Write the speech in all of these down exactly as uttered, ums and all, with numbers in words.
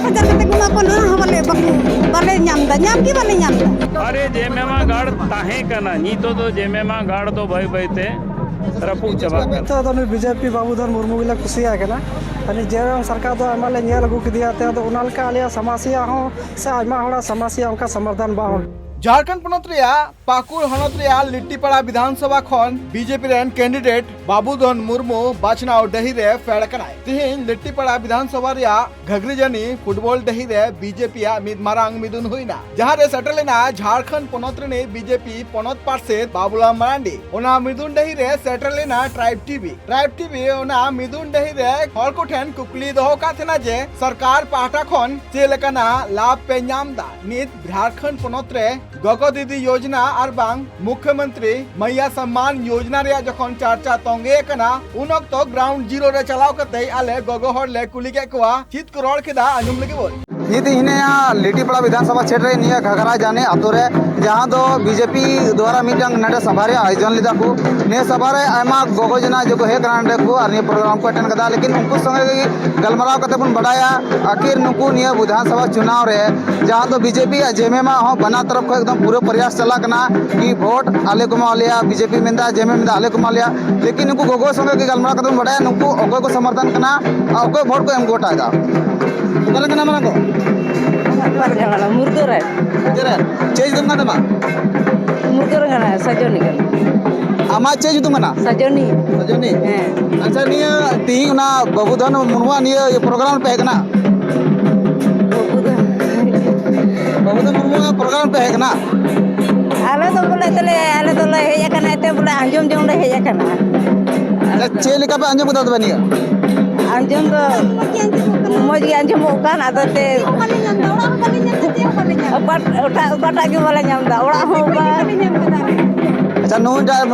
ᱦᱟᱡᱟᱨ ᱠᱟᱛᱮ ᱠᱚ ᱮᱢᱟ ᱠᱚᱣᱟ, ᱱᱚᱣᱟ ᱦᱚᱸ ᱵᱟᱞᱮ, ᱵᱟᱠᱚ, ᱵᱟᱞᱮ ᱧᱟᱢ ᱮᱫᱟ᱾ ᱧᱟᱢ ᱜᱮ ᱵᱟᱞᱮ ᱧᱟᱢ ᱮᱫᱟ᱾ ᱟᱨᱮ ᱡᱮᱢᱮᱢᱟ ᱜᱟᱲ ᱛᱟᱦᱮᱸ ᱠᱟᱱᱟ, ᱱᱤᱛᱚᱜ ᱫᱚ ᱡᱮᱢᱮᱢᱟ ᱜᱟᱲ ᱫᱚ ᱵᱟᱹᱭ ᱵᱟᱹᱭ ᱛᱮ ᱨᱟᱹᱯᱩᱫ ᱪᱟᱵᱟᱜ ᱠᱟᱱᱟ᱾ ᱱᱤᱛᱚᱜ ᱫᱚ ᱱᱩᱭ ᱵᱤᱡᱮᱯᱤ ᱵᱟᱵᱩ ᱫᱷᱚᱱ ᱢᱩᱨᱢᱩ ᱜᱮᱞᱮ ᱠᱩᱥᱤᱭᱟᱭ ᱠᱟᱱᱟ᱾ ᱟᱨ ᱱᱤᱡᱮᱨᱟᱜ ᱥᱚᱨᱠᱟᱨ ᱫᱚ ᱟᱭᱢᱟ ᱞᱮ ᱧᱮᱞ ᱟᱹᱜᱩ ᱠᱮᱫᱮᱭᱟ, ᱛᱮ ᱟᱫᱚ ᱚᱱᱟ ᱞᱮᱠᱟ ᱟᱞᱮᱭᱟᱜ ᱥᱚᱢᱚᱥᱥᱟ ᱦᱚᱸ ᱥᱮ ᱟᱭᱢᱟ ᱦᱚᱲᱟᱜ ᱥᱚᱢᱚᱥᱥᱟ ᱚᱱᱠᱟ ᱥᱚᱢᱟᱫᱷᱟᱱ ᱵᱟᱝ ᱦᱩᱭ᱾ ᱡᱷᱟᱲᱠᱷᱚᱸᱰ ᱯᱚᱱᱚᱛ ᱨᱮᱭᱟᱜ ᱯᱟᱹᱠᱩᱲ ᱦᱚᱱᱚᱛ ᱨᱮᱭᱟᱜ ᱞᱤᱴᱤᱯᱟᱲᱟ ᱵᱤᱫᱷᱟᱱ ᱥᱚᱵᱷᱟ ᱠᱷᱚᱱ ᱵᱤᱡᱮᱯᱤ ᱨᱮᱱ ᱠᱮᱱᱰᱤᱰᱮᱴ ᱵᱟᱵᱩ ᱫᱷᱚᱱ ᱢᱩᱨᱢᱩ ᱵᱟᱪᱷᱱᱟᱣ ᱰᱟᱹᱦᱤ ᱨᱮ ᱯᱷᱮᱰ ᱟᱠᱟᱱᱟᱭ᱾ ᱛᱤᱦᱤᱧ ᱞᱤᱴᱤᱯᱟᱲᱟ ᱵᱤᱫᱷᱟᱱ ᱥᱚᱵᱷᱟ ᱨᱮᱭᱟᱜ ᱜᱷᱟᱜᱽᱨᱤᱡᱟᱱᱤ ᱯᱷᱩᱴᱵᱚᱞ ᱰᱟᱹᱦᱤ ᱨᱮ ᱵᱤᱡᱮᱯᱤ ᱟᱜ ᱢᱤᱫ ᱢᱟᱨᱟᱝ ᱢᱤᱫᱩᱱ ᱦᱩᱭᱱᱟ, ᱡᱟᱦᱟᱸ ᱨᱮ ᱥᱮᱴᱮᱨ ᱞᱮᱱᱟ ᱡᱷᱟᱲᱠᱷᱚᱸᱰ ᱯᱚᱱᱚᱛ ᱨᱤᱱᱤᱡ ᱵᱤᱡᱮᱯᱤ ᱯᱚᱱᱚᱛ ᱯᱟᱨᱥᱮᱛ ᱵᱟᱵᱩᱞᱟᱞ ᱢᱟᱨᱟᱱᱰᱤ᱾ ᱚᱱᱟ ᱢᱤᱫᱩᱱ ᱰᱟᱹᱦᱤ ᱨᱮ ᱥᱮᱴᱮᱨ ᱞᱮᱱᱟ ᱴᱨᱟᱭᱤᱵᱽ ᱴᱤᱵᱷᱤ᱾ ᱴᱨᱟᱭᱤᱵᱽ ᱴᱤᱵᱷᱤ ᱚᱱᱟ ᱢᱤᱫᱩᱱ ᱰᱟᱹᱦᱤ ᱨᱮ ᱦᱚᱲ ᱠᱚᱴᱷᱮᱱ ᱠᱩᱠᱞᱤ ᱫᱚᱦᱚ ᱟᱠᱟᱫ ᱛᱟᱦᱮᱱᱟ ᱡᱮ ᱥᱚᱨᱠᱟᱨ ᱯᱟᱦᱴᱟ ᱠᱷᱚᱱ ᱪᱮᱫ ᱞᱮᱠᱟᱱᱟᱜ ᱞᱟᱵᱷ ᱯᱮ ᱧᱟᱢ ᱮᱫᱟ? ᱱᱤᱛ ᱡᱷᱟᱲᱠᱷᱚᱸᱰ ᱯᱚᱱᱚᱛ ᱨᱮ ᱜᱚᱜᱚ ᱫᱤᱫᱤ ᱭᱳᱡᱽᱱᱟ ᱟᱨ ᱵᱟᱝ ᱢᱩᱠᱷᱭᱚᱢᱚᱱᱛᱨᱤ ᱢᱟᱭᱭᱟ ᱥᱚᱢᱢᱟᱱ ᱭᱳᱡᱽᱱᱟ ᱨᱮᱭᱟᱜ ᱡᱚᱠᱷᱚᱱ ᱪᱟᱨᱪᱟ ᱛᱚᱸᱜᱮ ᱟᱠᱟᱱᱟ, ᱩᱱ ᱚᱠᱛᱚ ᱜᱨᱟᱣᱩᱱᱰ ᱡᱤᱨᱳ ᱨᱮ ᱪᱟᱞᱟᱣ ᱠᱟᱛᱮ ᱟᱞᱮ ᱜᱚᱜᱚ ᱦᱚᱲ ᱞᱮ ᱠᱩᱞᱤ ᱠᱮᱫ ᱠᱚᱣᱟ, ᱪᱮᱫ ᱠᱚ ᱨᱚᱲ ᱠᱮᱫᱟ, ᱟᱸᱡᱚᱢ ᱞᱟᱹᱜᱤᱫ ᱵᱚᱱ᱾ ᱱᱤᱛ ᱤᱧ ᱦᱤᱱᱟᱹᱧᱟ ᱞᱤᱴᱤᱯᱟᱲᱟ ᱵᱤᱫᱷᱟᱱ ᱥᱚᱵᱷᱟ ᱪᱷᱮᱛᱨᱚ ᱨᱮ, ᱱᱤᱭᱟᱹ ᱜᱷᱟᱜᱽᱨᱟ ᱡᱟᱱᱤ ᱟᱛᱳ ᱨᱮ, ᱡᱟᱦᱟᱸ ᱫᱚ ᱵᱤᱡᱮᱯᱤ ᱫᱣᱟᱨᱟ ᱢᱤᱫᱴᱟᱝ ᱱᱚᱰᱮ ᱥᱚᱵᱷᱟ ᱨᱮᱭᱟᱜ ᱟᱭᱳᱡᱚᱱ ᱞᱮᱫᱟ ᱠᱚ᱾ ᱱᱤᱭᱟᱹ ᱥᱚᱵᱷᱟ ᱨᱮ ᱟᱭᱢᱟ ᱜᱚᱜᱚ ᱡᱚᱱᱟ ᱡᱚᱠᱚ ᱦᱮᱡ ᱠᱟᱱᱟ ᱱᱚᱰᱮ ᱠᱚ ᱟᱨ ᱱᱤᱭᱟᱹ ᱯᱨᱳᱜᱨᱟᱢ ᱠᱚ ᱮᱴᱮᱱᱰ ᱠᱟᱫᱟ, ᱞᱮᱠᱤᱱ ᱩᱱᱠᱩ ᱥᱚᱸᱜᱮ ᱜᱮ ᱜᱟᱞᱢᱟᱨᱟᱣ ᱠᱟᱛᱮ ᱵᱚᱱ ᱵᱟᱰᱟᱭᱟ ᱟᱹᱠᱷᱤᱨ ᱱᱩᱠᱩ ᱱᱤᱭᱟᱹ ᱵᱤᱫᱷᱟᱱ ᱥᱚᱵᱷᱟ ᱪᱩᱱᱟᱣ ᱨᱮ ᱡᱟᱦᱟᱸ ᱫᱚ ᱵᱤᱡᱮᱯᱤ ᱟᱨ ᱡᱮᱢᱮᱢᱟ ᱦᱚᱸ ᱵᱟᱱᱟᱨ ᱛᱚᱨᱚᱯ ᱠᱷᱚᱱ ᱮᱠᱫᱚᱢ ᱯᱩᱨᱟᱹ ᱯᱨᱚᱭᱟᱥ ᱪᱟᱞᱟᱜ ᱠᱟᱱᱟ ᱠᱤ ᱵᱷᱳᱴ ᱟᱞᱮ ᱠᱚ ᱮᱢᱟ ᱞᱮᱭᱟ, ᱵᱤᱡᱮᱯᱤ ᱢᱮᱱᱫᱟ, ᱡᱮᱢᱮᱢ ᱢᱮᱱᱫᱟ ᱟᱞᱮ ᱠᱚ ᱮᱢᱟ ᱞᱮᱭᱟ, ᱞᱮᱠᱤᱱ ᱱᱩᱠᱩ ᱜᱚᱜᱚ ᱥᱚᱸᱜᱮ ᱜᱮ ᱜᱟᱞᱢᱟᱨᱟᱣ ᱠᱟᱛᱮ ᱵᱚᱱ ᱵᱟᱰᱟᱭᱟ ᱱᱩᱠᱩ ᱚᱠᱚᱭ ᱠᱚ ᱥᱚᱢᱚᱨᱛᱷᱚᱱ ᱠᱟᱱᱟ ᱟᱨ ᱚᱠᱚᱭ ᱵᱷᱳᱴ ᱠᱚ ᱮᱢ ᱜᱚᱴᱟᱭᱮᱫᱟ᱾ ᱚᱠᱟᱨᱮ ᱠᱟᱱᱟ ᱢᱟᱨᱟᱝ ᱜᱚ? ᱚᱠᱟᱨᱮ ᱠᱟᱱᱟ? ᱢᱩᱨᱜᱟᱹ ᱨᱮ᱾ ᱢᱩᱨᱜᱟᱹ ᱨᱮ? ᱪᱮᱫ ᱧᱩᱛᱩᱢ ᱠᱟᱱ ᱛᱟᱢᱟ? ᱢᱩᱨᱜᱟᱹ ᱨᱮ ᱠᱟᱱᱟ, ᱥᱟᱡᱚᱱᱤ ᱠᱟᱱᱟ᱾ ᱟᱢᱟᱜ ᱪᱮᱫ ᱧᱩᱛᱩᱢ ᱠᱟᱱᱟ? ᱥᱟᱡᱚᱱᱤ᱾ ᱥᱟᱡᱚᱱᱤ? ᱦᱮᱸ᱾ ᱟᱪᱪᱷᱟ, ᱱᱤᱭᱟᱹ ᱛᱤᱦᱤᱧ ᱚᱱᱟ ᱵᱟᱹᱵᱩ ᱫᱷᱚᱱ ᱢᱩᱨᱢᱩᱣᱟᱜ ᱱᱤᱭᱟᱹ ᱤᱭᱟᱹ ᱯᱨᱳᱜᱨᱟᱢ ᱯᱮ ᱦᱮᱡ ᱠᱟᱱᱟ? ᱵᱟᱹᱵᱩ ᱫᱷᱚᱱ᱾ ᱵᱟᱹᱵᱩ ᱫᱷᱚᱱ ᱢᱩᱨᱢᱩᱣᱟᱜ ᱯᱨᱳᱜᱨᱟᱢ ᱯᱮ ᱦᱮᱡ ᱠᱟᱱᱟ? ᱟᱞᱮ ᱫᱚ ᱵᱚᱞᱮ ᱛᱮᱞᱮ, ᱟᱞᱮ ᱫᱚᱞᱮ ᱦᱮᱡ ᱟᱠᱟᱱᱟ ᱮᱱᱛᱮ ᱵᱚᱞᱮ ᱟᱸᱡᱚᱢ ᱡᱚᱝ ᱞᱮ ᱦᱮᱡ ᱟᱠᱟᱱᱟ᱾ ᱟᱪᱪᱷᱟ, ᱪᱮᱫ ᱞᱮᱠᱟ ᱯᱮ ᱟᱸᱡᱚᱢ ᱠᱮᱫᱟ ᱛᱚᱵᱮ ᱱᱤᱭᱟᱹ? ᱟᱸᱡᱚᱢ ᱫᱚ ᱢᱚᱡᱽ ᱜᱮ ᱟᱸᱡᱚᱢᱚᱜ ᱠᱟᱱ, ᱟᱫᱚ ᱛᱮ ᱚᱠᱟ-, ᱚᱠᱟᱴᱟᱜ, ᱚᱠᱟᱴᱟᱜ ᱜᱮ ᱵᱟᱞᱮ ᱧᱟᱢ ᱮᱫᱟ, ᱚᱲᱟᱜ ᱦᱚᱸ ᱵᱟᱝ᱾ ᱟᱪᱪᱷᱟ, ᱱᱩᱭᱴᱟᱜ,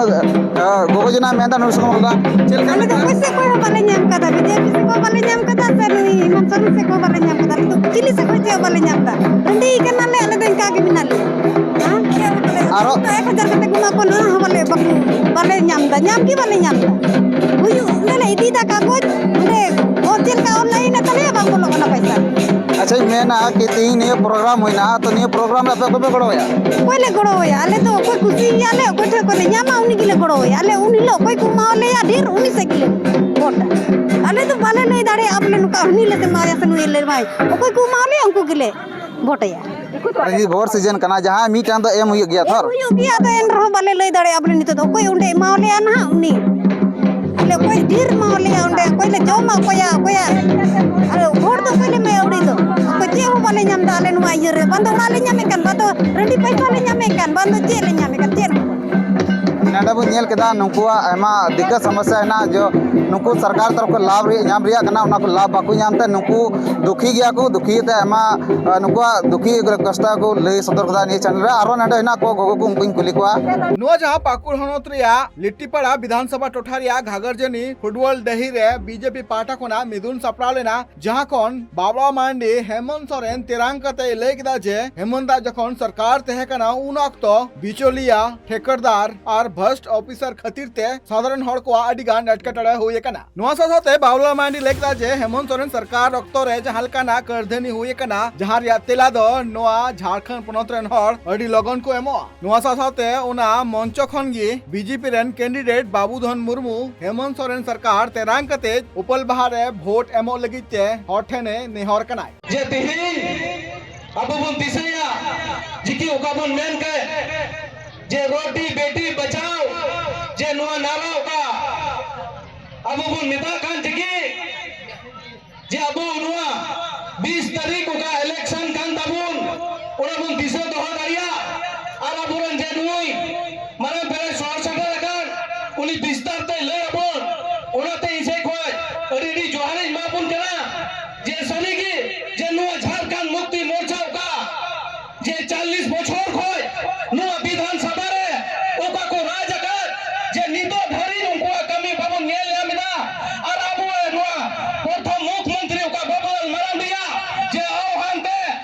ᱟ, ᱜᱚᱜᱚ ᱡᱚᱱᱟ ᱢᱮᱱᱫᱟ, ᱱᱩᱭ ᱥᱚᱸᱜᱮ ᱨᱚᱲ ᱫᱟ᱾ ᱪᱮᱫ ᱞᱮᱠᱟ ᱟᱞᱮ ᱫᱚ ᱚᱠᱚᱭ ᱥᱮᱫ ᱠᱷᱚᱱ ᱦᱚᱸ ᱵᱟᱞᱮ ᱧᱟᱢ ᱠᱟᱫᱟ, ᱵᱤᱡᱮᱯᱤ ᱥᱮᱫ ᱠᱷᱚᱱ ᱵᱟᱞᱮ ᱧᱟᱢ ᱠᱟᱫᱟ, ᱥᱮ ᱱᱩᱭ ᱦᱤᱢᱚᱱᱛ ᱥᱚᱨᱮᱱ ᱥᱮᱫ ᱠᱷᱚᱱ ᱵᱟᱞᱮ ᱧᱟᱢ ᱠᱟᱫᱟ, ᱟᱞᱮ ᱫᱚ ᱪᱤᱞᱤ ᱥᱮᱫ ᱠᱷᱚᱱ ᱪᱮᱫ ᱦᱚᱸ ᱵᱟᱞᱮ ᱧᱟᱢ ᱠᱟᱫᱟ, ᱦᱟᱺᱰᱤ ᱠᱟᱱᱟᱞᱮ, ᱟᱞᱮ ᱫᱚ ᱤᱱᱠᱟ ᱜᱮ ᱢᱮᱱᱟᱜ ᱞᱮᱭᱟ᱾ ᱦᱮᱸ? ᱟᱨᱚ ᱮᱠ ᱦᱟᱡᱟᱨ ᱠᱟᱛᱮ ᱠᱚ ᱮᱢᱟ ᱠᱚ, ᱱᱚᱣᱟ ᱦᱚᱸ ᱵᱟᱞᱮ, ᱵᱟᱠᱚ, ᱵᱟᱞᱮ ᱧᱟᱢ ᱮᱫᱟ, ᱧᱟᱢ ᱜᱮ ᱵᱟᱞᱮ ᱧᱟᱢ ᱮᱫᱟ᱾ ᱦᱩᱭᱩᱜ, ᱚᱸᱰᱮ ᱞᱮ ᱤᱫᱤᱭᱮᱫᱟ ᱠᱟᱜᱚᱡᱽ, ᱚᱸᱰᱮ ᱚ, ᱪᱮᱫ ᱞᱮᱠᱟ ᱚᱱᱞᱟᱭᱤᱱ ᱮ ᱛᱟᱞᱮᱭᱟ, ᱵᱟᱝ ᱵᱚᱞᱚᱜ ᱠᱟᱱᱟ ᱯᱚᱭᱥᱟ᱾ ᱟᱪᱪᱷᱟᱧ ᱢᱮᱱᱟ ᱠᱤ ᱛᱮᱦᱮᱧ ᱱᱤᱭᱟᱹ ᱯᱨᱳᱜᱨᱟᱢ ᱦᱩᱭᱱᱟ, ᱛᱚ ᱱᱤᱭᱟᱹ ᱯᱨᱳᱜᱨᱟᱢ ᱨᱮ ᱟᱯᱮ ᱚᱠᱚᱭ ᱯᱮ ᱜᱚᱲᱚᱣᱟᱭᱟ? ᱚᱠᱚᱭ ᱞᱮ ᱜᱚᱲᱚᱣᱟᱭᱟ? ᱟᱞᱮ ᱫᱚ ᱚᱠᱚᱭ ᱠᱩᱥᱤᱭᱟᱭᱟ ᱞᱮ, ᱚᱠᱚᱭ ᱴᱷᱮᱱ ᱠᱷᱚᱱ ᱞᱮ ᱧᱟᱢᱟ, ᱩᱱᱤ ᱜᱮᱞᱮ ᱜᱚᱲᱚᱣᱟᱭᱟ᱾ ᱟᱞᱮ ᱩᱱ ᱦᱤᱞᱳᱜ ᱚᱠᱚᱭ ᱠᱚ ᱮᱢᱟᱣᱟᱞᱮᱭᱟ ᱰᱷᱮᱨ, ᱩᱱᱤ ᱥᱮᱫ ᱜᱮᱞᱮ ᱵᱷᱳᱴᱟ᱾ ᱟᱞᱮ ᱫᱚ ᱵᱟᱞᱮ ᱞᱟᱹᱭ ᱫᱟᱲᱮᱭᱟᱜᱼᱟ ᱵᱚᱞᱮ ᱱᱚᱝᱠᱟ ᱩᱱᱤ ᱞᱮ ᱮᱢᱟᱣᱟᱭᱟ ᱥᱮ ᱱᱩᱭ ᱞᱮ ᱮᱢᱟᱭᱟ᱾ ᱚᱠᱚᱭ ᱠᱚ ᱮᱢᱟᱣᱟᱞᱮᱭᱟ ᱩᱱᱠᱩ ᱜᱮᱞᱮ ᱵᱷᱳᱴᱟᱭᱟ᱾ ᱱᱤᱭᱟᱹ ᱵᱷᱳᱴ ᱥᱤᱡᱮᱱ ᱠᱟᱱᱟ, ᱡᱟᱦᱟᱸᱭ ᱢᱤᱫᱴᱟᱝ ᱫᱚ ᱮᱢ ᱦᱩᱭᱩᱜ ᱜᱮᱭᱟ ᱛᱚ᱾ ᱮᱢ ᱦᱩᱭᱩᱜ ᱜᱮᱭᱟ, ᱟᱫᱚ ᱮᱱ ᱨᱮᱦᱚᱸ ᱵᱟᱞᱮ ᱞᱟᱹᱭ ᱫᱟᱲᱮᱭᱟᱜᱼᱟ ᱵᱚᱞᱮ ᱱᱤᱛᱚᱜ ᱫᱚ ᱚᱠᱚᱭ ᱚᱸᱰᱮ ᱮᱢᱟᱣᱟᱞᱮᱭᱟ ᱱᱟᱦᱟᱜ ᱩᱱᱤ᱾ ᱟᱞᱮ ᱚᱠᱚᱭ ᱰᱷᱮᱨ ᱮᱢᱟᱣᱟᱞᱮᱭᱟ ᱚᱸᱰᱮ, ᱚᱠᱚᱭ ᱞᱮ ᱡᱚᱢᱟ, ᱚᱠᱚᱭᱟ, ᱚᱠᱚᱭᱟ᱾ ᱟᱨ ᱵᱷᱳᱴ ᱫᱚ ᱚᱠᱚᱭ ᱞᱮ ᱮᱢᱟᱭᱟ ᱟᱹᱣᱲᱤ ᱫᱚ? ᱚᱠᱚᱭ ᱪᱮᱫ ᱦᱚᱸ ᱵᱟᱞᱮ ᱧᱟᱢ ᱮᱫᱟ ᱟᱞᱮ ᱱᱚᱣᱟ ᱤᱭᱟᱹ ᱨᱮ᱾ ᱵᱟᱝ ᱫᱚ ᱚᱲᱟᱜ ᱞᱮ ᱧᱟᱢᱮᱫ ᱠᱟᱱ, ᱵᱟᱝ ᱫᱚ ᱨᱟᱺᱰᱤ ᱯᱚᱭᱥᱟ ᱞᱮ ᱧᱟᱢᱮᱫ ᱠᱟᱱ, ᱵᱟᱝ ᱫᱚ ᱪᱮᱫ ᱞᱮ ᱧᱟᱢᱮᱫ ᱠᱟᱱ, ᱪᱮᱫ ᱦᱚᱸ ᱵᱟᱝ᱾ ᱱᱚᱰᱮ ᱵᱚᱱ ᱧᱮᱞ ᱠᱮᱫᱟ ᱱᱩᱠᱩᱣᱟᱜ ᱟᱭᱢᱟ ᱫᱤᱠᱠᱟᱛ ᱥᱚᱢᱚᱥᱥᱟ ᱦᱮᱱᱟᱜᱼᱟ, ᱡᱚ ᱱᱩᱠᱩ ᱥᱚᱨᱠᱟᱨ ᱛᱚᱨᱚᱯ ᱠᱷᱚᱱ ᱞᱟᱵᱷ ᱨᱮᱭᱟᱜ ᱧᱟᱢ ᱨᱮᱭᱟᱜ ᱠᱟᱱᱟ, ᱚᱱᱟ ᱠᱚ ᱞᱟᱵᱷ ᱵᱟᱠᱚ ᱧᱟᱢ ᱛᱮ ᱱᱩᱠᱩ ᱫᱩᱠᱷᱤ ᱜᱮᱭᱟ ᱠᱚ᱾ ᱫᱩᱠᱷᱤ ᱛᱮ ᱟᱭᱢᱟ, ᱟ, ᱱᱩᱠᱩᱣᱟᱜ ᱫᱩᱠᱷᱤ ᱠᱚᱥᱴᱟ ᱠᱚ ᱞᱟᱹᱭ ᱥᱚᱫᱚᱨ ᱠᱮᱫᱟ ᱱᱤᱭᱟᱹ ᱪᱮᱱᱮᱞ ᱨᱮ᱾ ᱟᱨᱦᱚᱸ ᱱᱚᱰᱮ ᱦᱮᱱᱟᱜ ᱠᱚ ᱜᱚᱜᱚ ᱠᱚ, ᱩᱱᱠᱩᱧ ᱠᱩᱞᱤ ᱠᱚᱣᱟ᱾ ᱱᱚᱣᱟ ᱡᱟᱦᱟᱸ ᱯᱟᱹᱠᱩᱲ ᱦᱚᱱᱚᱛ ᱨᱮᱭᱟᱜ ᱞᱤᱴᱤᱯᱟᱲᱟ ᱵᱤᱫᱷᱟᱱ ᱥᱚᱵᱷᱟ ᱴᱚᱴᱷᱟ ᱨᱮᱭᱟᱜ ᱜᱷᱟᱜᱚᱨᱡᱟᱹᱱᱤ ᱯᱷᱩᱴᱵᱚᱞ ᱰᱟᱹᱦᱤ ᱨᱮ ᱵᱤᱡᱮᱯᱤ ᱯᱟᱦᱴᱟ ᱠᱷᱚᱱᱟᱜ ᱢᱤᱫᱩᱱ ᱥᱟᱯᱲᱟᱣ ᱞᱮᱱᱟ, ᱡᱟᱦᱟᱸ ᱠᱷᱚᱱ ᱵᱟᱵᱞᱟ ᱢᱟᱨᱰᱤ ᱦᱮᱢᱚᱱᱛ ᱥᱚᱨᱮᱱ ᱛᱮᱨᱟᱝ ᱠᱟᱛᱮᱭ ᱞᱟᱹᱭ ᱠᱮᱫᱟ ᱡᱮ ᱦᱮᱢᱚᱱᱛ ᱟᱜ ᱡᱚᱠᱷᱚᱱ ᱥᱚᱨᱠᱟᱨ ᱛᱟᱦᱮᱸ ᱠᱟᱱᱟ, ᱩᱱ ᱚᱠᱛᱚ ᱵᱤᱪᱚᱞᱤᱭᱟ, ᱴᱷᱮᱠᱮᱫᱟᱨ ᱟᱨ ᱵᱷᱨᱚᱥᱴ ᱚᱯᱷᱤᱥᱟᱨ ᱠᱷᱟᱹᱛᱤᱨ ᱛᱮ ᱥᱟᱫᱷᱟᱨᱚᱱ ᱦᱚᱲ ᱠᱚᱣᱟᱜ ᱟᱹᱰᱤ ᱜᱟᱱ ᱮᱴᱠᱮᱴᱚᱬᱮ ᱦᱩᱭ ᱟᱠᱟᱱᱟ᱾ ᱱᱚᱣᱟ ᱥᱟᱶ ᱥᱟᱶᱛᱮ ᱵᱟᱵᱞᱟ ᱢᱟᱨᱰᱤ ᱞᱟᱹᱭ ᱠᱮᱫᱟ ᱡᱮ ᱦᱮᱢᱚᱱᱛ ᱥᱚᱨᱮᱱ ᱥᱚᱨᱠᱟᱨ ᱚᱠᱛᱚ ᱨᱮ ᱡᱟᱦᱟᱸ ᱞᱮᱠᱟᱱᱟᱜ ᱠᱟᱹᱨᱫᱷᱟᱹᱱᱤ ᱦᱩᱭ ᱟᱠᱟᱱᱟ, ᱡᱟᱦᱟᱸ ᱨᱮᱭᱟᱜ ᱛᱮᱞᱟ ᱫᱚ ᱱᱚᱣᱟ ᱡᱷᱟᱲᱠᱷᱚᱸᱰ ᱯᱚᱱᱚᱛ ᱨᱮᱱ ᱦᱚᱲ ᱟᱹᱰᱤ ᱞᱚᱜᱚᱱ ᱠᱚ ᱮᱢᱚᱜᱼᱟ᱾ ᱱᱚᱣᱟ ᱥᱟᱶ ᱥᱟᱶᱛᱮ ᱚᱱᱟ ᱢᱚᱧᱪᱚ ᱠᱷᱚᱱ ᱜᱮ ᱵᱤᱡᱮᱯᱤ ᱨᱮᱱ ᱠᱮᱱᱰᱤᱰᱮᱴ ᱵᱟᱵᱩ ᱫᱷᱚᱱ ᱢᱩᱨᱢᱩ ᱦᱮᱢᱚᱱᱛ ᱥᱚᱨᱮᱱ ᱥᱚᱨᱠᱟᱨ ᱛᱮᱨᱟᱝ ᱠᱟᱛᱮ ᱩᱯᱟᱹᱞ ᱵᱟᱦᱟ ᱨᱮ ᱵᱷᱳᱴ ᱮᱢᱚᱜ ᱞᱟᱹᱜᱤᱫ ᱛᱮ ᱦᱚᱲ ᱴᱷᱮᱱᱮ ᱱᱮᱦᱚᱨ ᱠᱟᱱᱟᱭ᱾ ᱡᱮ ᱛᱮᱦᱮᱧ ᱟᱵᱚ ᱵᱚᱱ ᱫᱤᱥᱟᱹᱭᱟ ᱡᱮ ᱠᱤ ᱚᱠᱟ ᱵᱚᱱ ᱢᱮᱱ ᱠᱮᱫ ᱡᱮ ᱨᱳᱴᱤ ᱵᱮᱴᱤ ᱵᱟᱪᱟᱣ, ᱡᱮ ᱱᱚᱣᱟ ᱱᱟᱨᱟ ᱚᱠᱟ ᱟᱵᱚ ᱵᱚᱱ ᱢᱮᱛᱟᱜ ᱠᱟᱱ ᱡᱮ ᱠᱤ ᱡᱮ ᱟᱵᱚ ᱱᱚᱣᱟ ᱵᱤᱥ ᱛᱟᱹᱨᱤᱠᱷ ᱚᱠᱟ election ᱠᱟᱱ ᱛᱟᱵᱚᱱ, ᱚᱱᱟ ᱵᱚᱱ ᱫᱤᱥᱟᱹ ᱫᱚᱦᱚ ᱫᱟᱲᱮᱭᱟᱜ᱾ ᱟᱨ ᱟᱵᱚᱨᱮᱱ ᱡᱮ ᱱᱩᱭ ᱢᱟᱨᱟᱝ ᱯᱮᱲᱟᱭ ᱥᱚᱦᱚᱨ ᱥᱮᱴᱮᱨ ᱟᱠᱟᱱ, ᱩᱱᱤ ᱵᱤᱥᱛᱟᱨ ᱛᱮᱭ ᱞᱟᱹᱭ ᱟᱵᱚᱱ᱾ ᱚᱱᱟᱛᱮ ᱤᱧ ᱥᱮᱫ ᱠᱷᱚᱱ ᱟᱹᱰᱤ ᱟᱹᱰᱤ ᱡᱚᱦᱟᱨᱤᱧ ᱮᱢᱟ ᱵᱚᱱ ᱠᱟᱱᱟ ᱡᱮ ᱥᱟᱹᱨᱤᱜᱮ ᱡᱮ ᱱᱚᱣᱟ ᱡᱷᱟᱲᱠᱷᱚᱸᱰ ᱢᱩᱠᱛᱤ ᱢᱳᱨᱪᱟ ᱚᱠᱟ ᱡᱮ ᱪᱚᱞᱞᱤᱥ ᱵᱚᱪᱷᱚᱨ ᱠᱷᱚᱱ ᱱᱚᱣᱟ ᱵᱤᱫᱷᱟᱱ ᱥᱚᱵᱷᱟ ᱨᱮ ᱚᱠᱟ ᱠᱚ ᱨᱟᱡᱽ ᱟᱠᱟᱫ, ᱡᱮ ᱱᱤᱛᱚᱜ ᱫᱷᱟᱹᱨᱤᱡ ᱩᱱᱠᱩᱣᱟᱜ ᱠᱟᱹᱢᱤ ᱵᱟᱵᱚᱱ ᱧᱮᱞ ᱧᱟᱢ ᱮᱫᱟ᱾ ᱟᱨ ᱟᱵᱚ ᱱᱚᱣᱟ ᱯᱨᱚᱛᱷᱚᱢ ᱢᱩᱠᱷᱢᱚᱱᱛᱨᱤ ᱚᱠᱟ ᱵᱟᱵᱩᱞᱟᱞ ᱢᱟᱨᱟᱱᱰᱤᱭᱟᱜ ᱡᱮ ᱟᱦᱣᱟᱱ ᱛᱮ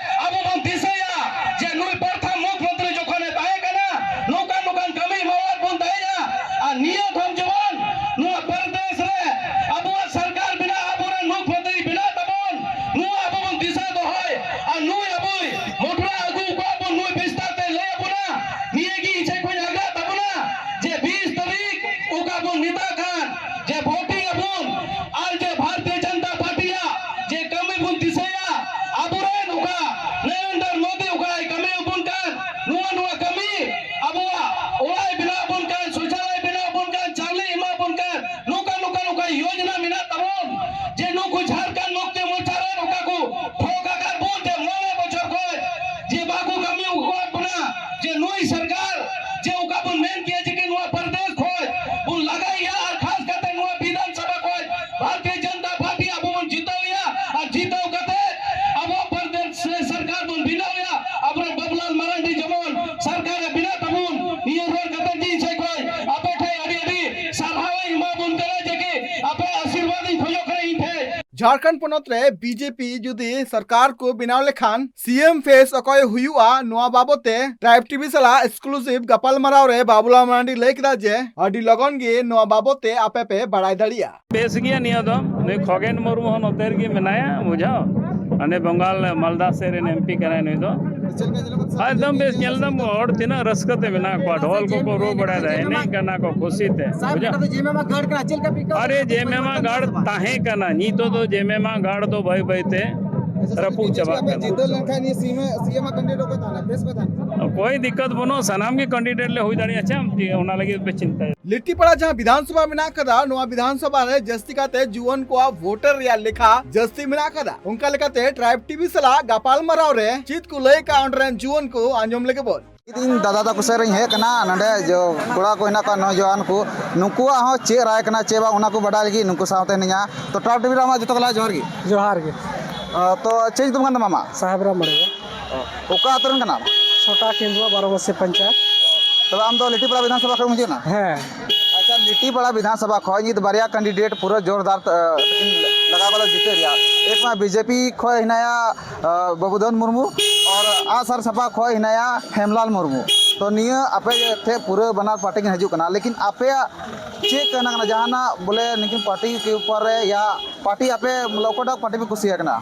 ᱟᱵᱚ ᱵᱚᱱ ᱫᱤᱥᱟᱹᱭᱟ ᱡᱮ ᱱᱩᱭ ᱯᱨᱚᱛᱷᱚᱢ ᱢᱩᱠᱷᱢᱚᱱᱛᱨᱤ ᱡᱚᱠᱷᱚᱱᱮ ᱛᱟᱦᱮᱸ ᱠᱟᱱᱟ, ᱱᱚᱝᱠᱟ ᱱᱚᱝᱠᱟ ᱦᱳᱭ, ᱟᱨ ᱱᱩᱭ ᱟᱵᱚᱭ ᱢᱚᱴᱨᱟ ᱟᱹᱜᱩ ᱠᱚᱣᱟ ᱵᱚᱱ, ᱱᱩᱭ ᱵᱤᱥᱛᱟᱨ ᱛᱮ ᱞᱟᱹᱭ ᱟᱵᱚᱱᱟ᱾ ᱱᱤᱭᱟᱹ ᱜᱮ ᱤᱧ ᱥᱮᱫ ᱠᱷᱚᱱ ᱟᱜᱨᱟ ᱛᱟᱵᱚᱱᱟ ᱡᱮ ᱵᱤᱥ ᱛᱟᱹᱨᱤᱠᱷ ᱚᱠᱟ ᱵᱚᱱ ᱢᱮᱛᱟᱜ ᱠᱟᱱ ᱡᱮ voting ᱟᱵᱚᱱ ᱟᱨ ᱡᱮ ᱵᱷᱟᱨᱚᱛᱤᱭᱚ ᱡᱚᱱᱚᱛᱟ ᱯᱟᱨᱴᱤᱭᱟᱜ ᱡᱮ ᱠᱟᱹᱢᱤ ᱵᱚᱱ ᱫᱤᱥᱟᱹᱭᱟ, ᱟᱵᱚᱨᱮᱱ ᱚᱠᱟ ᱱᱚᱨᱮᱱᱫᱨᱚ ᱢᱳᱫᱤ ᱚᱠᱟᱭ ᱠᱟᱹᱢᱤ ᱟᱵᱚᱱ ᱠᱟᱱ, ᱱᱚᱣᱟ, ᱱᱚᱣᱟ ᱠᱟᱹᱢᱤ ᱟᱵᱚᱣᱟᱜ ᱚᱲᱟᱜ ᱮ ᱵᱮᱱᱟᱣ ᱟᱵᱚᱱ ᱠᱟᱱ, ᱥᱳᱪᱟᱞᱚᱭ ᱮ ᱵᱮᱱᱟᱣ ᱟᱵᱚᱱ ᱠᱟᱱ, ᱪᱟᱣᱞᱮ ᱮᱢᱟ ᱟᱵᱚᱱ ᱠᱟᱱ, ᱱᱚᱝᱠᱟ, ᱱᱚᱝᱠᱟ, ᱱᱚᱝᱠᱟ ᱭᱳᱡᱽᱱᱟ ᱢᱮᱱᱟᱜ ᱛᱟᱵᱚᱱ ᱡᱮ ᱱᱩᱠᱩ ᱡᱷᱟᱲᱠᱷᱚᱸᱰ ᱢᱩᱠᱛᱤ ᱢᱳᱨᱪᱟ ᱨᱮᱱ ᱚᱠᱟ ᱠᱚ ᱴᱷᱚᱠ ᱟᱠᱟᱫ ᱵᱚᱱ ᱡᱮ ᱢᱚᱬᱮ ᱵᱚᱪᱷᱚᱨ ᱠᱷᱚᱱ ᱡᱮ ᱵᱟᱠᱚ ᱠᱟᱹᱢᱤ ᱟᱠᱟᱫ ᱵᱚᱱᱟ, ᱡᱮ ᱱᱩᱭ ᱥᱚᱨᱠᱟᱨ ᱡᱮ ᱚᱠᱟ ᱵᱚᱱ ᱢᱮᱱ ᱠᱮᱭᱟ ᱡᱮ ᱠᱤ ᱱᱚᱣᱟ ᱯᱨᱚᱫᱮᱥ ᱠᱷᱚᱱ ᱵᱚᱱ ᱞᱟᱜᱟᱭᱮᱭᱟ, ᱟᱨ ᱠᱷᱟᱥ ᱠᱟᱛᱮ ᱱᱚᱣᱟ ᱵᱤᱫᱷᱟᱱ ᱥᱚᱵᱷᱟ ᱠᱷᱚᱱ ᱵᱷᱟᱨᱚᱛᱤᱭᱚ ᱡᱚᱱᱚᱛᱟ ᱯᱟᱨᱴᱤ ᱟᱵᱚ ᱵᱚᱱ ᱡᱤᱛᱟᱹᱣ ᱮᱭᱟ, ᱟᱨ ᱡᱤᱛᱟᱹᱣ ᱠᱟᱛᱮ ᱟᱵᱚ ᱯᱨᱚᱫᱮᱥ ᱥᱚᱨᱠᱟᱨ ᱵᱚᱱ ᱵᱮᱱᱟᱣ ᱮᱭᱟ, ᱟᱵᱚᱨᱮᱱ ᱵᱟᱵᱩᱞᱟᱞ ᱢᱟᱨᱟᱱᱰᱤ ᱡᱮᱢᱚᱱ ᱥᱚᱨᱠᱟᱨ ᱮ ᱵᱮᱱᱟᱣ ᱛᱟᱵᱚᱱ᱾ ᱱᱤᱭᱟᱹ ᱨᱚᱲ ᱠᱟᱛᱮ ᱤᱧ ᱥᱮᱫ ᱠᱷᱚᱱ ᱟᱯᱮ ᱴᱷᱮᱱ ᱟᱹᱰᱤ ᱟᱹᱰᱤ ᱥᱟᱨᱦᱟᱣ ᱤᱧ ᱮᱢᱟ ᱵᱚᱱ ᱠᱟᱱᱟ ᱡᱮ ᱠᱤ ᱟᱯᱮ ᱟᱥᱤᱨᱵᱟᱫᱽ ᱤᱧ ᱠᱷᱚᱡᱚᱜ ᱠᱟᱱᱟ ᱤᱧ ᱴᱷᱮᱱ᱾ ᱡᱷᱟᱲᱠᱷᱚᱸᱰ ᱯᱚᱱᱚᱛ ᱨᱮ ᱵᱤᱡᱮᱯᱤ ᱡᱩᱫᱤ ᱥᱚᱨᱠᱟᱨ ᱠᱚ ᱵᱮᱱᱟᱣ ᱞᱮᱠᱷᱟᱱ ᱥᱤ ᱮᱢ ᱯᱷᱮᱥ ᱚᱠᱚᱭ ᱦᱩᱭᱩᱜᱼᱟ, ᱱᱚᱣᱟ ᱵᱟᱵᱚᱛ ᱛᱮ ᱴᱨᱟᱭᱤᱵᱽ ᱴᱤᱵᱷᱤ ᱥᱟᱞᱟᱜ ᱮᱠᱥᱠᱞᱩᱥᱤᱵᱷ ᱜᱟᱯᱟᱞᱢᱟᱨᱟᱣ ᱨᱮ ᱵᱟᱵᱩᱞᱟᱞ ᱢᱟᱨᱟᱱᱰᱤ ᱞᱟᱹᱭ ᱠᱮᱫᱟ ᱡᱮ ᱟᱹᱰᱤ ᱞᱚᱜᱚᱱ ᱜᱮ ᱱᱚᱣᱟ ᱵᱟᱵᱚᱛ ᱛᱮ ᱟᱯᱮ ᱯᱮ ᱵᱟᱲᱟᱭ ᱫᱟᱲᱮᱭᱟᱜᱼᱟ᱾ ᱵᱮᱥ ᱜᱮᱭᱟ ᱱᱤᱭᱟᱹ ᱫᱚ᱾ ᱱᱩᱭ ᱠᱷᱚᱜᱮᱱ ᱢᱩᱨᱢᱩ ᱦᱚᱸ ᱱᱚᱛᱮ ᱨᱮᱜᱮ ᱢᱮᱱᱟᱭᱟ, ᱵᱩᱡᱷᱟᱹᱣ᱾ ᱦᱟᱱᱮ ᱵᱚᱝᱜᱟᱞ ᱢᱟᱞᱫᱟ ᱥᱮᱫ ᱨᱮᱱ ᱮᱢ ᱯᱤ ᱠᱟᱱᱟᱭ ᱱᱩᱭ ᱫᱚ᱾ ᱮᱠᱫᱚᱢ ᱵᱮᱥ, ᱧᱮᱞ ᱫᱟᱢ ᱦᱚᱲ ᱛᱤᱱᱟᱹᱜ ᱨᱟᱹᱥᱠᱟᱹ ᱛᱮ ᱢᱮᱱᱟᱜ ᱠᱚᱣᱟ, ᱰᱷᱚᱞ ᱠᱚᱠᱚ ᱨᱩ ᱵᱟᱲᱟᱭᱮᱫᱟ, ᱮᱱᱮᱡ ᱠᱟᱱᱟ ᱠᱚ ᱠᱩᱥᱤ ᱛᱮ, ᱵᱩᱡᱷᱟᱹᱣ᱾ ᱟᱨᱮ ᱡᱮᱢᱮᱢᱟ ᱜᱟᱲ ᱛᱟᱦᱮᱸ ᱠᱟᱱᱟ, ᱱᱤᱛᱚᱜ ᱫᱚ ᱡᱮᱢᱮᱢᱟ ᱜᱟᱲ ᱫᱚ ᱵᱟᱹᱭ ᱵᱟᱹᱭ ᱛᱮ ᱨᱟᱹᱯᱩᱫ ᱪᱟᱵᱟᱜ ᱠᱟᱱᱟ᱾ ᱡᱤᱛᱟᱹᱣ ᱞᱮᱱᱠᱷᱟᱱ ᱱᱤᱭᱟᱹ ᱥᱤ ᱮᱢ, ᱥᱤ ᱮᱢ ᱠᱮᱱᱰᱤᱰᱮᱴ ᱚᱠᱚᱭ ᱛᱟᱦᱮᱱᱟ? ᱵᱮᱥ ᱠᱚ ᱛᱟᱦᱮᱱᱟ? ᱠᱳᱭ ᱫᱤᱠᱠᱟᱛ ᱵᱟᱹᱱᱩᱜ, ᱥᱟᱱᱟᱢ ᱜᱮ ᱠᱮᱱᱰᱤᱰᱮᱴ ᱞᱮ ᱦᱩᱭ ᱫᱟᱲᱮᱭᱟᱜᱼᱟ᱾ ᱪᱮᱫ ᱮᱢ ᱪᱤᱠᱟᱹᱭᱟ? ᱚᱱᱟ ᱞᱟᱹᱜᱤᱫ ᱯᱮ ᱪᱤᱱᱛᱟᱹᱭᱟ? ᱞᱤᱴᱤᱯᱟᱲᱟ ᱡᱟᱦᱟᱸ ᱵᱤᱫᱷᱟᱱ ᱥᱚᱵᱷᱟ ᱢᱮᱱᱟᱜ ᱟᱠᱟᱫᱟ, ᱱᱚᱣᱟ ᱵᱤᱫᱷᱟᱱ ᱥᱚᱵᱷᱟ ᱨᱮ ᱡᱟᱹᱥᱛᱤ ᱠᱟᱛᱮ ᱡᱩᱣᱟᱹᱱ ᱠᱚᱣᱟᱜ ᱵᱷᱳᱴᱟᱨ ᱨᱮᱭᱟᱜ ᱞᱮᱠᱷᱟ ᱡᱟᱹᱥᱛᱤ ᱢᱮᱱᱟᱜ ᱟᱠᱟᱫᱟ᱾ ᱚᱱᱠᱟ ᱞᱮᱠᱟᱛᱮ ᱴᱨᱟᱭᱤᱵᱽ ᱴᱤᱵᱷᱤ ᱥᱟᱞᱟᱜ ᱜᱟᱯᱟᱞᱢᱟᱨᱟᱣ ᱨᱮ ᱪᱮᱫ ᱠᱚ ᱞᱟᱹᱭ ᱠᱟᱜᱼᱟ, ᱚᱸᱰᱮ ᱨᱮᱱ ᱡᱩᱣᱟᱹᱱ ᱠᱚ ᱟᱸᱡᱚᱢ ᱞᱮᱜᱮ ᱵᱚᱱ᱾ ᱤᱧ ᱫᱟᱫᱟ ᱛᱟᱠᱚ ᱥᱮᱫ ᱨᱤᱧ ᱦᱮᱡ ᱟᱠᱟᱱᱟ, ᱱᱚᱰᱮ ᱡᱚ ᱠᱚᱲᱟ ᱠᱚ ᱦᱮᱱᱟᱜ ᱠᱚᱣᱟ, ᱱᱚᱣᱡᱚᱣᱟᱱ ᱠᱚ, ᱱᱩᱠᱩᱣᱟᱜ ᱦᱚᱸ ᱪᱮᱫ ᱨᱟᱭ ᱠᱟᱱᱟ ᱪᱮ ᱵᱟᱝ, ᱚᱱᱟ ᱠᱚ ᱵᱟᱰᱟᱭ ᱞᱟᱹᱜᱤᱫ ᱱᱩᱠᱩ ᱥᱟᱶᱛᱮ ᱦᱮᱱᱟᱹᱧᱟ᱾ ᱛᱚ, ᱴᱨᱟᱭᱤᱵᱽ ᱴᱤᱵᱷᱤ ᱨᱮ ᱟᱢᱟᱜ ᱡᱚᱛᱚ ᱠᱚ ᱞᱟᱦᱟ ᱡᱚᱦᱟᱨ ᱜᱮ᱾ ᱡᱚᱦᱟᱨ ᱜᱮ᱾ ᱟ, ᱛᱚ, ᱪᱮᱫ ᱧᱩᱛᱩᱢ ᱠᱟᱱ ᱛᱟᱢᱟ ᱟᱢᱟᱜ? ᱥᱟᱦᱮᱵᱽ ᱨᱟᱢ ᱢᱟᱹᱲᱤᱭᱟ᱾ ᱚᱠᱟ ᱟᱹᱛᱩ ᱨᱮᱱ ᱠᱟᱱᱟᱢ? ᱥᱚᱴᱟ ᱠᱮᱸᱫᱩᱣᱟ, ᱵᱟᱨᱚ ᱢᱟᱹᱡᱷᱤ ᱯᱚᱧᱪᱟᱭᱮᱛ᱾ ᱛᱚᱵᱮ ᱟᱢ ᱫᱚ ᱞᱤᱴᱤᱯᱟᱲᱟ ᱵᱤᱫᱷᱟᱱ ᱥᱚᱵᱷᱟ ᱠᱷᱚᱱ ᱮᱢ ᱦᱤᱡᱩᱜ ᱠᱟᱱᱟ? ᱦᱮᱸ᱾ ᱟᱪᱪᱷᱟ, ᱞᱤᱴᱤᱯᱟᱲᱟ ᱵᱤᱫᱷᱟᱱ ᱥᱚᱵᱷᱟ ᱠᱷᱚᱱ ᱱᱤᱛ ᱵᱟᱨᱭᱟ ᱠᱮᱱᱰᱤᱰᱮᱴ ᱯᱩᱨᱟᱹ ᱡᱳᱨᱫᱟᱨ, ᱟ, ᱞᱟᱜᱟᱣ ᱠᱟᱫᱟ ᱡᱤᱛᱟᱹ ᱨᱮᱭᱟᱜ᱾ ᱮᱠ ᱢᱟ ᱵᱤᱡᱮᱯᱤ ᱠᱷᱚᱱ ᱦᱮᱱᱟᱭᱟ, ᱟ, ᱵᱟᱵᱩᱫᱷᱚᱱ ᱢᱩᱨᱢᱩ, ᱟᱨ ᱟᱜᱼᱥᱟᱨ ᱥᱟᱯᱟ ᱠᱷᱚᱱ ᱦᱮᱱᱟᱭᱟ ᱦᱮᱢᱞᱟᱞ ᱢᱩᱨᱢᱩ᱾ ᱛᱚ, ᱱᱤᱭᱟᱹ ᱟᱯᱮ ᱴᱷᱮᱱ ᱯᱩᱨᱟᱹ ᱵᱟᱱᱟᱨ ᱯᱟᱨᱴᱤ ᱠᱤᱱ ᱦᱤᱡᱩᱜ ᱠᱟᱱᱟ, ᱞᱮᱠᱤᱱ ᱟᱯᱮᱭᱟᱜ ᱪᱮᱫ ᱠᱟᱱᱟ, ᱠᱟᱱᱟ ᱡᱟᱦᱟᱱᱟᱜ ᱵᱚᱞᱮ ᱱᱩᱠᱤᱱ ᱯᱟᱨᱴᱤ ᱠᱮ ᱩᱯᱚᱨ ᱨᱮ ᱭᱟ ᱯᱟᱨᱴᱤ ᱟᱯᱮ ᱵᱚᱞᱮ ᱚᱠᱚᱭᱴᱟᱜ ᱯᱟᱨᱴᱤ ᱯᱮ ᱠᱩᱥᱤᱭᱟᱜ ᱠᱟᱱᱟ?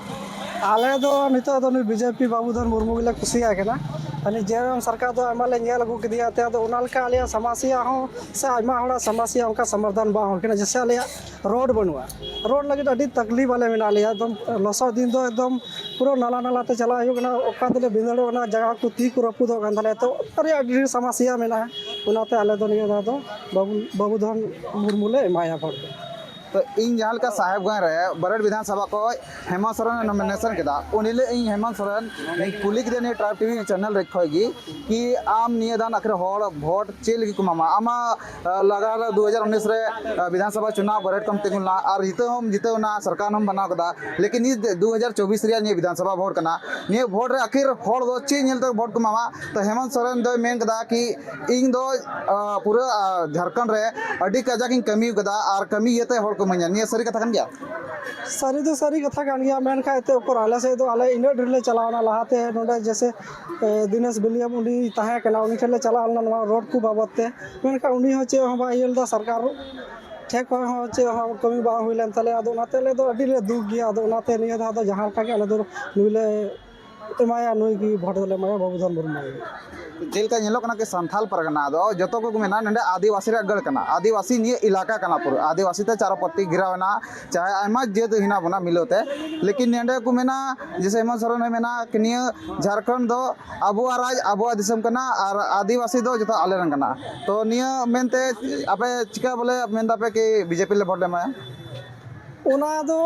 ᱟᱞᱮ ᱫᱚ ᱱᱤᱛᱚᱜ ᱫᱚ ᱱᱩᱭ ᱵᱤᱡᱮᱯᱤ ᱵᱟᱵᱩᱫᱷᱚᱱ ᱢᱩᱨᱢᱩ ᱜᱮᱞᱮ ᱠᱩᱥᱤᱭᱟᱭ ᱠᱟᱱᱟ᱾ ᱢᱟᱱᱮ ᱡᱮᱨᱚᱠᱚᱢ ᱥᱚᱨᱠᱟᱨ ᱫᱚ ᱟᱭᱢᱟ ᱞᱮ ᱧᱮᱞ ᱟᱹᱜᱩ ᱠᱮᱫᱮᱭᱟ, ᱛᱮ ᱟᱫᱚ ᱚᱱᱟ ᱞᱮᱠᱟ ᱟᱞᱮᱭᱟᱜ ᱥᱚᱢᱚᱥᱥᱟ ᱦᱚᱸ ᱥᱮ ᱟᱭᱢᱟ ᱦᱚᱲᱟᱜ ᱥᱚᱢᱚᱥᱥᱟ ᱚᱱᱠᱟ ᱥᱚᱢᱟᱫᱷᱟᱱ ᱵᱟᱝ ᱦᱩᱭ ᱠᱟᱱᱟ᱾ ᱡᱮᱭᱥᱮ ᱟᱞᱮᱭᱟᱜ ᱨᱳᱰ ᱵᱟᱹᱱᱩᱜᱼᱟ, ᱨᱳᱰ ᱞᱟᱹᱜᱤᱫ ᱟᱹᱰᱤ ᱛᱟᱠᱞᱤᱯ ᱟᱞᱮ ᱢᱮᱱᱟᱜ ᱞᱮᱭᱟ᱾ ᱮᱠᱫᱚᱢ ᱞᱚᱥᱚᱫ ᱫᱤᱱ ᱫᱚ ᱮᱠᱫᱚᱢ ᱯᱩᱨᱟᱹ ᱱᱟᱞᱟ ᱱᱟᱞᱟ ᱛᱮ ᱪᱟᱞᱟᱜ ᱦᱩᱭᱩᱜ ᱠᱟᱱᱟ, ᱚᱠᱟ ᱛᱮᱞᱮ ᱵᱷᱤᱸᱫᱟᱹᱲᱚᱜ ᱠᱟᱱᱟ, ᱡᱟᱸᱜᱟ ᱠᱚ ᱛᱤ ᱠᱚ ᱨᱟᱹᱯᱩᱫᱚᱜ ᱠᱟᱱ ᱛᱟᱞᱮᱭᱟ᱾ ᱛᱚ ᱟᱹᱰᱤ ᱟᱹᱰᱤ ᱥᱚᱢᱚᱥᱥᱟ ᱢᱮᱱᱟᱜᱼᱟ, ᱚᱱᱟᱛᱮ ᱟᱞᱮ ᱫᱚ ᱱᱤᱭᱟᱹ ᱫᱷᱟᱣ ᱫᱚ ᱵᱟᱵᱩ ᱵᱟᱵᱩᱫᱷᱚᱱ ᱢᱩᱨᱢᱩ ᱞᱮ ᱮᱢᱟᱭᱟ ᱵᱷᱳᱴ ᱫᱚ᱾ ᱛᱚ ᱤᱧ ᱡᱟᱦᱟᱸ ᱞᱮᱠᱟ ᱥᱟᱦᱮᱵᱽᱜᱚᱸᱡᱽ ᱨᱮ ᱵᱟᱨᱮᱴ ᱵᱤᱫᱷᱟᱱ ᱥᱚᱵᱷᱟ ᱠᱷᱚᱱ ᱦᱮᱢᱚᱱᱛ ᱥᱚᱨᱮᱱ ᱱᱚᱢᱤᱱᱮᱥᱚᱱ ᱠᱮᱫᱟ, ᱩᱱ ᱦᱤᱞᱳᱜ ᱤᱧ ᱦᱮᱢᱚᱱᱛ ᱥᱚᱨᱮᱱ ᱤᱧ ᱠᱩᱞᱤ ᱠᱮᱫᱮᱭᱟ ᱱᱤᱭᱟᱹ ᱴᱨᱟᱭᱤᱵᱽ ᱴᱤᱵᱷᱤ ᱪᱮᱱᱮᱞ ᱨᱮ ᱠᱷᱚᱱ ᱜᱮ ᱠᱤ ᱟᱢ ᱱᱤᱭᱟᱹ ᱫᱷᱟᱣ ᱟᱠᱷᱤᱨ ᱦᱚᱲ ᱵᱷᱳᱴ ᱪᱮᱫ ᱞᱟᱹᱜᱤᱫ ᱠᱚ ᱮᱢᱟᱢᱟ? ᱟᱢᱟᱜ ᱞᱟᱜᱟ ᱫᱩ ᱦᱟᱡᱟᱨ ᱩᱱᱤᱥ ᱨᱮ ᱵᱤᱫᱷᱟᱱ ᱥᱚᱵᱷᱟ ᱪᱩᱱᱟᱣ ᱵᱟᱨᱮᱴ ᱠᱚᱢ ᱛᱤᱸᱜᱩ ᱞᱮᱱᱟ ᱟᱨ ᱡᱤᱛᱟᱹᱣ ᱦᱚᱸᱢ ᱡᱤᱛᱟᱹᱣ ᱮᱱᱟ, ᱥᱚᱨᱠᱟᱨ ᱦᱚᱸᱢ ᱵᱮᱱᱟᱣ ᱠᱮᱫᱟ, ᱞᱮᱠᱤᱱ ᱱᱤᱛ ᱫᱩ ᱦᱟᱡᱟᱨ ᱪᱚᱵᱵᱤᱥ ᱨᱮᱭᱟᱜ ᱱᱤᱭᱟᱹ ᱵᱤᱫᱷᱟᱱ ᱥᱚᱵᱷᱟ ᱵᱷᱳᱴ ᱠᱟᱱᱟ, ᱱᱤᱭᱟᱹ ᱵᱷᱳᱴ ᱨᱮ ᱟᱠᱷᱤᱨ ᱦᱚᱲ ᱫᱚ ᱪᱮᱫ ᱧᱮᱞ ᱛᱮ ᱵᱷᱳᱴ ᱠᱚ ᱮᱢᱟᱢᱟ? ᱛᱚ ᱦᱮᱢᱚᱱᱛ ᱥᱚᱨᱮᱱ ᱫᱚᱭ ᱢᱮᱱ ᱠᱮᱫᱟ ᱠᱤ ᱤᱧ ᱫᱚ ᱯᱩᱨᱟᱹ ᱡᱷᱟᱲᱠᱷᱚᱸᱰ ᱨᱮ ᱟᱹᱰᱤ ᱠᱟᱡᱟᱠ ᱤᱧ ᱠᱟᱹᱢᱤ ᱠᱟᱫᱟ ᱟᱨ ᱠᱟᱹᱢᱤ ᱤᱭᱟᱹᱛᱮ ᱦᱚᱲ ᱠᱚ ᱤᱢᱟᱹᱧᱟ᱾ ᱱᱤᱭᱟᱹ ᱥᱟᱹᱨᱤ ᱠᱟᱛᱷᱟ ᱠᱟᱱ ᱜᱮᱭᱟ? ᱥᱟᱹᱨᱤ ᱫᱚ ᱥᱟᱹᱨᱤ ᱠᱟᱛᱷᱟ ᱠᱟᱱ ᱜᱮᱭᱟ, ᱢᱮᱱᱠᱷᱟᱱ ᱮᱱᱛᱮ ᱩᱠᱩᱨ ᱟᱞᱮ ᱥᱮᱫ ᱫᱚ ᱟᱞᱮ ᱤᱱᱟᱹᱜ ᱰᱷᱮᱨ ᱞᱮ ᱪᱟᱞᱟᱣᱱᱟ ᱞᱟᱦᱟᱛᱮ, ᱱᱚᱰᱮ ᱡᱮᱭᱥᱮ ᱫᱤᱱᱮᱥ ᱵᱤᱞᱤᱭᱟᱢ ᱩᱱᱤ ᱛᱟᱦᱮᱸ ᱠᱟᱱᱟ, ᱩᱱᱤ ᱴᱷᱮᱱ ᱞᱮ ᱪᱟᱞᱟᱣ ᱞᱮᱱᱟ ᱱᱚᱣᱟ ᱨᱳᱰ ᱠᱚ ᱵᱟᱵᱚᱫ ᱛᱮ, ᱢᱮᱱᱠᱷᱟᱱ ᱩᱱᱤ ᱦᱚᱸ ᱪᱮᱫ ᱦᱚᱸ ᱵᱟᱭ ᱤᱭᱟᱹ ᱞᱮᱫᱟ᱾ ᱥᱚᱨᱠᱟᱨ ᱴᱷᱮᱱ ᱠᱷᱚᱱ ᱦᱚᱸ ᱪᱮᱫ ᱦᱚᱸ ᱠᱟᱹᱢᱤ ᱵᱟᱝ ᱦᱩᱭ ᱞᱮᱱ ᱛᱟᱞᱮᱭᱟ᱾ ᱟᱫᱚ ᱚᱱᱟᱛᱮ ᱟᱞᱮ ᱫᱚ ᱟᱹᱰᱤ ᱞᱮ ᱫᱩᱠ ᱜᱮᱭᱟ᱾ ᱟᱫᱚ ᱚᱱᱟᱛᱮ ᱱᱤᱭᱟᱹ ᱫᱷᱟᱣ ᱫᱚ ᱡᱟᱦᱟᱸ ᱞᱮᱠᱟ ᱜᱮ ᱟᱞᱮ ᱫᱚ ᱱᱩᱭ ᱞᱮ ᱮᱢᱟᱭᱟ, ᱱᱩᱭ ᱜᱮ ᱵᱷᱳᱴ ᱫᱚᱞᱮ ᱮᱢᱟᱭᱟ, ᱵᱟᱵᱩᱫᱷᱚᱱ ᱢᱩᱨᱢᱩ ᱜᱮ᱾ ᱪᱮᱫ ᱞᱮᱠᱟ ᱧᱮᱞᱚᱜ ᱠᱟᱱᱟ ᱠᱤ ᱥᱟᱱᱛᱷᱟᱞ ᱯᱟᱨᱜᱟᱱᱟ ᱫᱚ ᱡᱚᱛᱚ ᱠᱚ ᱢᱮᱱᱟ ᱱᱚᱰᱮ ᱟᱹᱫᱤᱵᱟᱹᱥᱤ ᱨᱮᱭᱟᱜ ᱜᱟᱲ ᱠᱟᱱᱟ, ᱟᱹᱫᱤᱵᱟᱹᱥᱤ ᱱᱤᱭᱟᱹ ᱮᱞᱟᱠᱟ ᱠᱟᱱᱟ, ᱯᱩᱨᱟᱹ ᱟᱹᱫᱤᱵᱟᱹᱥᱤ ᱛᱮ ᱪᱟᱨᱚ ᱯᱟᱹᱛᱤ ᱜᱷᱮᱨᱟᱣ ᱮᱱᱟ, ᱪᱟᱦᱮ ᱟᱭᱢᱟ ᱡᱟᱹᱛ ᱦᱮᱱᱟᱜ ᱵᱚᱱᱟ ᱢᱤᱞᱟᱹᱣ ᱛᱮ, ᱞᱮᱠᱤᱱ ᱱᱚᱰᱮ ᱠᱚ ᱢᱮᱱᱟ ᱡᱮᱭᱥᱮ ᱦᱮᱢᱚᱱᱛ ᱥᱚᱨᱮᱱ ᱦᱚᱸᱭ ᱢᱮᱱᱟ ᱠᱤ ᱱᱤᱭᱟᱹ ᱡᱷᱟᱲᱠᱷᱚᱸᱰ ᱫᱚ ᱟᱵᱚᱣᱟᱜ ᱨᱟᱡᱽ, ᱟᱵᱚᱣᱟᱜ ᱫᱤᱥᱚᱢ ᱠᱟᱱᱟ ᱟᱨ ᱟᱹᱫᱤᱵᱟᱹᱥᱤ ᱫᱚ ᱡᱚᱛᱚ ᱟᱞᱮ ᱨᱮᱱ ᱠᱟᱱᱟ᱾ ᱛᱚ ᱱᱤᱭᱟᱹ ᱢᱮᱱᱛᱮ ᱟᱯᱮ ᱪᱤᱠᱟ ᱵᱚᱞᱮ ᱢᱮᱱ ᱫᱟᱯᱮ ᱠᱤ ᱵᱤᱡᱮᱯᱤ ᱞᱮ ᱵᱷᱳᱴ ᱞᱮ ᱮᱢᱟᱭᱟ? ᱚᱱᱟ ᱫᱚ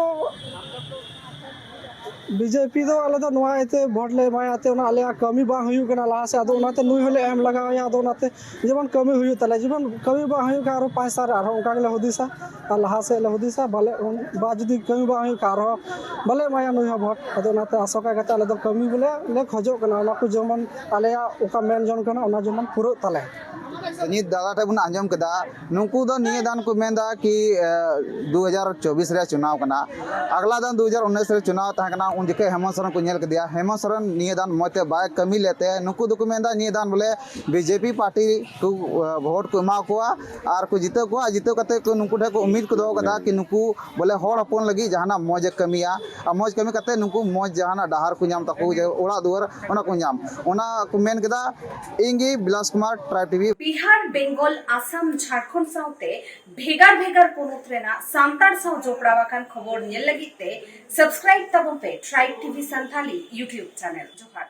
ᱵᱤᱡᱮᱯᱤ ᱫᱚ ᱟᱞᱮ ᱫᱚ ᱱᱚᱣᱟ ᱤᱭᱟᱹᱛᱮ ᱵᱷᱳᱴ ᱞᱮ ᱮᱢᱟᱭᱟ ᱛᱮ ᱚᱱᱟ ᱟᱞᱮᱭᱟᱜ ᱠᱟᱹᱢᱤ ᱵᱟᱝ ᱦᱩᱭᱩᱜ ᱠᱟᱱᱟ ᱞᱟᱦᱟ ᱥᱮᱫ, ᱟᱫᱚ ᱚᱱᱟᱛᱮ ᱱᱩᱭ ᱦᱚᱸᱞᱮ ᱮᱢ ᱞᱟᱜᱟᱣ ᱮᱭᱟ᱾ ᱟᱫᱚ ᱚᱱᱟᱛᱮ ᱡᱮᱢᱚᱱ ᱠᱟᱹᱢᱤ ᱦᱩᱭᱩᱜ ᱛᱟᱞᱮ, ᱡᱮᱢᱚᱱ ᱠᱟᱹᱢᱤ ᱵᱟᱝ ᱦᱩᱭᱩᱜ ᱠᱷᱟᱱ ᱟᱨᱦᱚᱸ ᱯᱟᱸᱪ ᱥᱟᱞ ᱨᱮ ᱟᱨᱦᱚᱸ ᱚᱱᱠᱟ ᱜᱮᱞᱮ ᱦᱩᱫᱤᱥᱟ ᱟᱨ ᱞᱟᱦᱟ ᱥᱮᱫ ᱞᱮ ᱦᱩᱫᱤᱥᱟ, ᱵᱟᱞᱮ ᱵᱟ ᱡᱩᱫᱤ ᱠᱟᱹᱢᱤ ᱵᱟᱝ ᱦᱩᱭᱩᱜ ᱠᱷᱟᱱ ᱟᱨᱦᱚᱸ ᱵᱟᱞᱮ ᱮᱢᱟᱭᱟ ᱱᱩᱭ ᱦᱚᱸ ᱵᱷᱳᱴ᱾ ᱟᱫᱚ ᱚᱱᱟᱛᱮ ᱟᱥᱚᱠᱟ ᱠᱟᱛᱮ ᱟᱞᱮ ᱫᱚ ᱠᱟᱹᱢᱤ ᱵᱚᱞᱮ ᱞᱮ ᱠᱷᱚᱡᱚᱜ ᱠᱟᱱᱟ, ᱚᱱᱟ ᱠᱚ ᱡᱮᱢᱚᱱ ᱟᱞᱮᱭᱟᱜ ᱚᱠᱟ ᱢᱮᱱ ᱡᱚᱝ ᱠᱟᱱᱟ ᱚᱱᱟ ᱡᱮᱢᱚᱱ ᱯᱩᱨᱟᱹᱜ ᱛᱟᱞᱮ᱾ ᱱᱤᱛ ᱫᱟᱫᱟ ᱴᱷᱮᱱ ᱵᱚᱱ ᱟᱸᱡᱚᱢ ᱠᱮᱫᱟ, ᱱᱩᱠᱩ ᱫᱚ ᱱᱤᱭᱟᱹ ᱫᱟᱱ ᱠᱚ ᱢᱮᱱᱫᱟ ᱠᱤ ᱫᱩ ᱦᱟᱡᱟᱨ ᱪᱚᱵᱵᱤᱥ ᱨᱮᱭᱟᱜ ᱪᱩᱱᱟᱣ ᱠᱟᱱᱟ, ᱟᱜᱽᱞᱟ ᱫᱟᱱ ᱫᱩ ᱦᱟᱡᱟᱨ ᱩᱱᱤᱥ ᱨᱮ ᱪᱩᱱᱟᱣ ᱛᱟᱦᱮᱸ ᱠᱟᱱᱟ, ᱡᱚᱠᱷᱮᱡ ᱦᱮᱢᱚᱱᱛ ᱥᱚᱨᱮᱱ ᱠᱚ ᱧᱮᱞ ᱠᱮᱫᱮᱭᱟ, ᱦᱮᱢᱚᱱᱛ ᱥᱚᱨᱮᱱ ᱱᱤᱭᱟᱹ ᱫᱟᱱ ᱢᱚᱡᱽ ᱛᱮ ᱵᱟᱭ ᱠᱟᱹᱢᱤ ᱞᱮᱫ ᱛᱮ ᱱᱩᱠᱩ ᱫᱚᱠᱚ ᱢᱮᱱᱫᱟ ᱱᱤᱭᱟᱹ ᱫᱟᱱ ᱵᱚᱞᱮ ᱵᱤᱡᱮᱯᱤ ᱯᱟᱨᱴᱤ ᱠᱚ, ᱟ, ᱵᱷᱳᱴ ᱠᱚ ᱮᱢᱟ ᱠᱚᱣᱟ ᱟᱨ ᱠᱚ ᱡᱤᱛᱟᱹᱣ ᱠᱚᱣᱟ᱾ ᱡᱤᱛᱟᱹᱣ ᱠᱟᱛᱮ ᱠᱚ ᱱᱩᱠᱩ ᱴᱷᱮᱱ ᱠᱚ ᱩᱢᱤᱫ ᱠᱚ ᱫᱚᱦᱚ ᱠᱟᱫᱟ ᱠᱤ ᱱᱩᱠᱩ ᱵᱚᱞᱮ ᱦᱚᱲ ᱦᱚᱯᱚᱱ ᱞᱟᱹᱜᱤᱫ ᱡᱟᱦᱟᱱᱟᱜ ᱢᱚᱡᱽ ᱮ ᱠᱟᱹᱢᱤᱭᱟ ᱟᱨ ᱢᱚᱡᱽ ᱠᱟᱹᱢᱤ ᱠᱟᱛᱮ ᱱᱩᱠᱩ ᱢᱚᱡᱽ ᱡᱟᱦᱟᱱᱟᱜ ᱰᱟᱦᱟᱨ ᱠᱚ ᱧᱟᱢ ᱛᱟᱠᱚ, ᱡᱮ ᱚᱲᱟᱜ ᱫᱩᱣᱟᱹᱨ ᱚᱱᱟ ᱠᱚ ᱧᱟᱢ, ᱚᱱᱟ ᱠᱚ ᱢᱮᱱ ᱠᱮᱫᱟ᱾ ᱤᱧ ᱜᱮ ᱵᱤᱞᱟᱥ ᱠᱩᱢᱟᱨ, ᱴᱨᱟᱭᱤᱵᱽ ᱴᱤᱵᱷᱤ᱾ ᱵᱤᱦᱟᱨ, ᱵᱮᱝᱜᱚᱞ, ᱟᱥᱟᱢ, ᱡᱷᱟᱲᱠᱷᱚᱸᱰ ᱥᱟᱶᱛᱮ ᱵᱷᱮᱜᱟᱨ ᱵᱷᱮᱜᱟᱨ ᱯᱚᱱᱚᱛ ᱨᱮᱱᱟᱜ ᱥᱟᱱᱛᱟᱲ ᱥᱟᱶ ᱡᱚᱯᱲᱟᱣ ᱟᱠᱟᱱ ᱠᱷᱚᱵᱚᱨ ᱧᱮᱞ ᱞᱟᱹᱜᱤᱫ ᱛᱮ subscribe ᱛᱟᱵᱚᱱ ᱯᱮ tribe TV Santali YouTube channel᱾ ᱡᱚᱦᱟᱨ᱾